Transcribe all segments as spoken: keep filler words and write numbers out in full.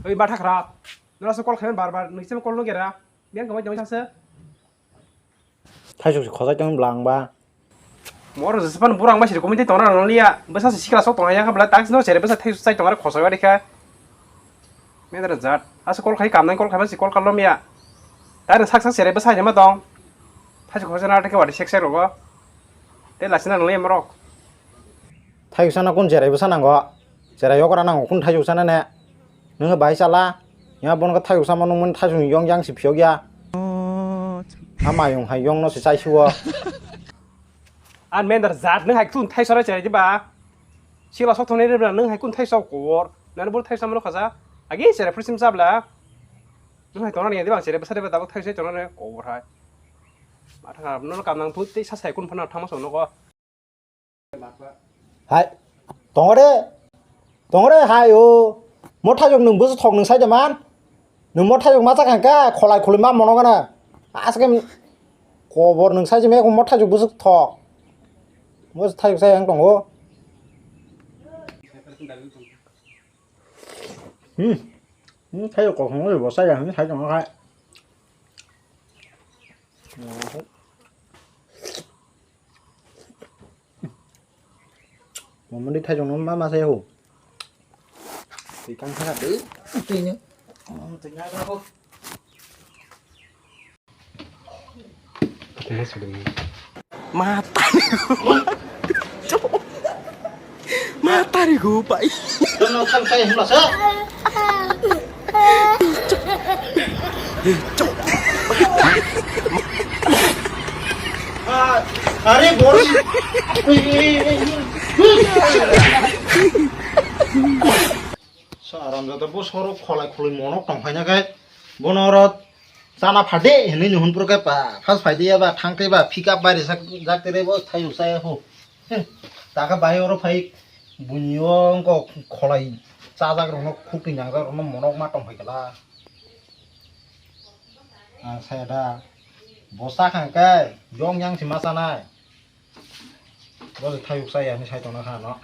Oi, matha khrap. Nora se call khaimani bar bar, nui se call no gera. Biang kamai tongwi thangse. Thaisuk se khojai tong bwla ang ba. Moro jesepan burang bai siri komiti tongna nang liya. Bwsa se sikla sok tongna yang bwla tax no sere bwsa thaisuk sai tongna khosoi wadi kha. Medra jat. Asa call khai kamnai call khai masi call kalom ya. Tare sak sak sere bwsa ma tong. Thaisuk khojai na theke wadi sek sek rogo. Te lasina nang liya morok. Thaisuk sana kun jerai bwsa nango. Jerai yokra nango kun thaisuk sana ne. Nungkhe bahai chala, ya bono khe thaichuk sama nungmani thaichukni yong yang se phiyok ya. A mayung hai yongno se chaisuo. An mendar jat nung hai kun thaichora cherai diba. Sila sok thongnai rebra nung hai kun thaichok kobor. Nani bor thaichok samano khaja. Agi cherai phrisim chabla. Nung hai tongna ni diba cherai bwsa diba tabuk thaichok tongna kobor hai. Matha kharap no kam nang phu tei sa sai kun phana thangma sok nogo. Hai, tongre, tongre hai o. Mo thajok nwng bwswk thok nwng sai de man. Nwng mo thajok ma chakha kha kholai kholai ma mono gana. Aswk em kobor nwng sai je me mo thajok bwswk thok. Mo thajok sai ang tongo. Hmm. Hmm, thajok kok hwnwi bo sai ya hwnwi sai tongkha. Mama di thajong no mama saya ho. Twi kang kha twi. Twi ni. Twi na ho. Mata. Matari go pai. Kono kan kai hula sa. Are bor. Sa aram jata bo soro kholai kholai monok tong phaina kai. Bono oro chana phade hinwi nuhun puro kai pa. Phas phaidi ya ba thang kai ba pick up bai sak jak tere bo thai usai ho. He, taka bai oro phai buini o wngkok kholai chajak rokno khukti nangjak rokno monok ma tong phai kala. Ang saya da bo sakha hwnkhe yong yang se ma chanai. Bo se thayuk chaya hinwi sai tongna kha ano.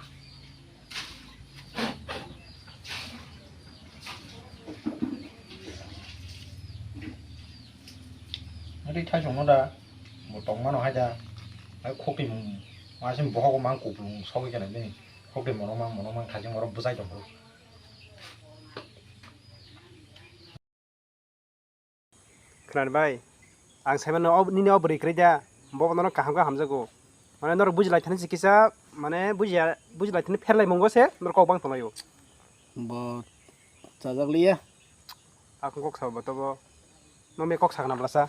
Ri thaisong no da bo tong mano hai da. Hai khokti mung ma se bohogo mang kuplung sogwi kena bini. Khokti mono mang mono mang thaisong oro bwsai tong kho. Khwnani bai, ang saimano o, nini o bwrwi kwrwi da, bo bono kaham khe hamjago. Mane norok bujilaithani se kisa, mane bujiya, bujilaithani pherlaimungo se norok kok bang tonglaio. Bo chajak liya. Akung kok sabo tobo. Nome kok sakna blasa.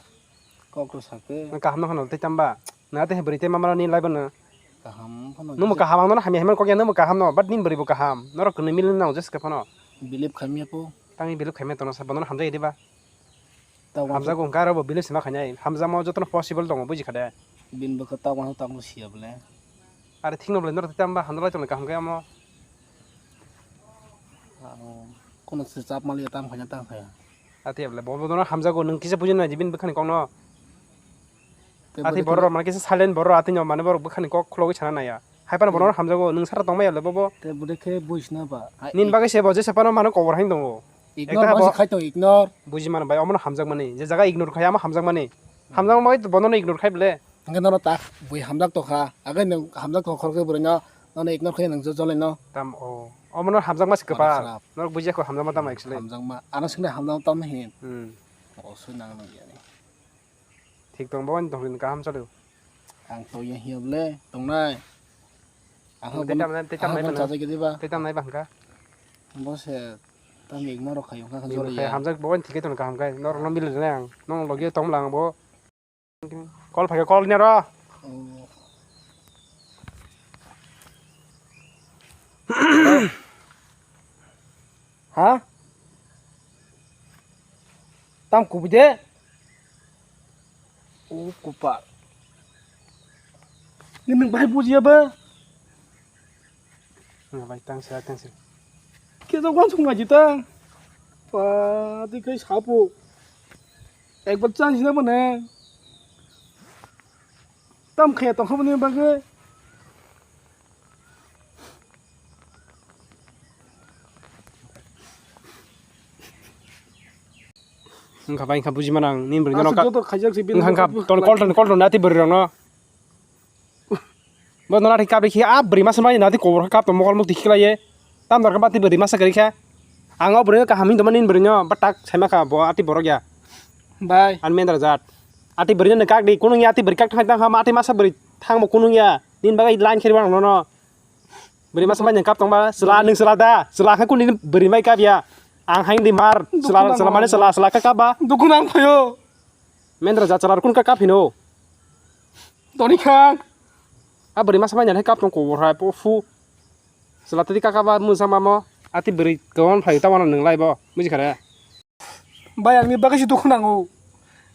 Kok to sakhe. Nang kaham no hano tei tamba. Na te bwrwi tei mamara ni laibo no. Kaham phano. Nungbo kaham ang no hamya hamya kok ya nungbo kaham no, but nini bwrwi bo kaham. Norok kwnwi mili nang jeske phano. Believe khamya po. Tangwi believe khaimani tono sa bono hamjak diba? Tabuk hamjak wngkha aro bo believe sima khainai. Hamjakma jotono possible tongo buji kha de. Bini bwkha tabuk tabuk siya bole. Are thikno bole norok tei tamba hamjak lai tongni kaham khe amo. Ano kono se chap maliya tam khaina tam khaya. Ati bole bo bono hamjago nwng kisa buji nai bini bwkhani kokno. Ati borok mane kisa silent borok ati no mane borok bwkhani kok khulogwi sana naya. Hai phano borok hamjago nwng sara tongmaya le bobo. Te bude khe buisna ba. Nini bagwi se bo jesa phano mano kobor hain tongo. Ignore ekta ma bo se khai tong ignore. Buji mano bai omono hamjakmani. Je jaga ignore khai amo hamjakmani. Hamjakma bai bonono ignore khai bole. Hingke nono ta bui hamjak tokha. Agai nwng hamjak tokha khorokhe bwrwino nono ignore khai nwng jolai no. Tam o. Omono hamjakma se kwpal. Norok bujiya kho hamjakma tamo actually. Hamjakma. Ano sini hamjakma tamo hin. Hmm. O sui nang nang yani. Thik tong bo ani tongri kaham chalo. Ang to yang hiya ble tongnai. Ang tei tamnai tei tamnai bana. Chajai gidi ba. Tei tamnai bangka. Bo se tam igma rok khayo kha jolai ya. Hamjak bo ani thik tong kaham kai. Nor no mil rwnai ang. Nong logi tong lang bo. Call phai call ni ro. Ha? Tam kubui de. O kupal. Nini bai bujiya ba? Nang bai tang sila tang sila. Kisa wan sung ngaji ta. Pa di kai sapu. Ekbar chance na bana. Tam khaya tongkha boni bagwi. Wngkha bai, wngkha buji manang, nini bwrwi no. Aswk ka-, joto khaijak se bini wngkha, wngkha, wngkha ton kol ton kol ton nati bwrwi rokno. Bo no lathi kap rikhi, a bwrwi masa bai nati kobor kap tong mokol mukti khiklaiye. Tam dorkha bati bwrwi masa kwrwi kha. Ang o bwrwi no kaham hin tongma nini bwrwi no batak saima kha bo ati borok ya. Bai. An mendra jat. Ati bwrwi no kak di, kunung ya ati bwrwi kak thang thang kha, ma ati masa bwrwi thang bo kunung ya. Nini bagwi line kheri bang no no. Bwrwi masa bai nang kap tong ba, chwla nung chwla da, chwla kha kuni bwrwi mai kap ya. Ang hain di mar, chwla, chwla mane chwla, chwla kha kap ba. Dukhu nang phaio. Mendra jat chwla rok kun kap hino. Toni kha. A bwrwi masa bai nang kap tong kobor hai po phu. Chwla tadi kaka ba mujang mamo. Ati bwrwi kawan phai ta wana nung lai bo. Muji khare. Bai ang ni bagwi si dukhu nango.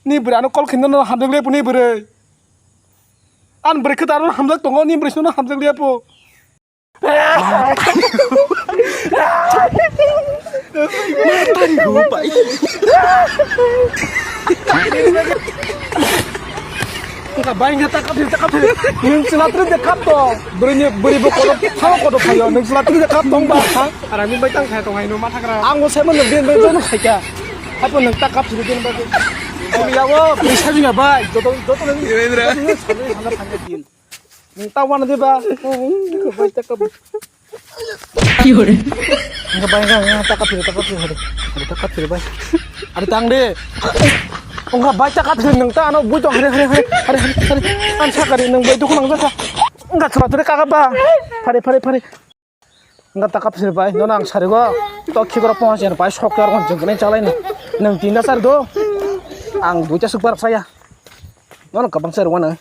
Ni bwrwi ano kol khinno no hamjak le puni bwrwi. An bwrwi khe ta ano hamjak tongo ni bwrwi no hamjak le po. Wngkha bai wngkha ta kaphi ta kaphi. Nwng chwla twrwi de kap to. Bwrwini bwrwi bo kodo thao kodo phaio. Nwng chwla twrwi de kap tong ba. Arami bai tang khai tong hai no ma thagra. Ang bo sai mano din bai jono khai kha. Hapo nwng ta kaphi din bai. Ang yawo bwrwi sajinga bai. Joto joto nwng. Joto nwng sajinga sajinga din. Nwng ta wana de ba. Bai ta kap. Ki hore? Wngkha bai, wngkha, wngkha, taka phiri, taka phiri, hore. Hore, taka phiri, bai. Are tang de. Wngkha bai, taka phiri, nwng ta ano bui tong, hore, hore, hore, hore, hore, hore. Ang sakari, nwng bai dukhu nang jakha. Wngkha chwla tore kaka ba. Phari, phari, phari. Wngkha taka phiri, bai. Nono ang sarigo. To khikoro pohon chen, bai, sok yar kon jeng kene chalai ni. Nwng tinda sar do. Ang duita suk bar saya. Nono kabang sar wana.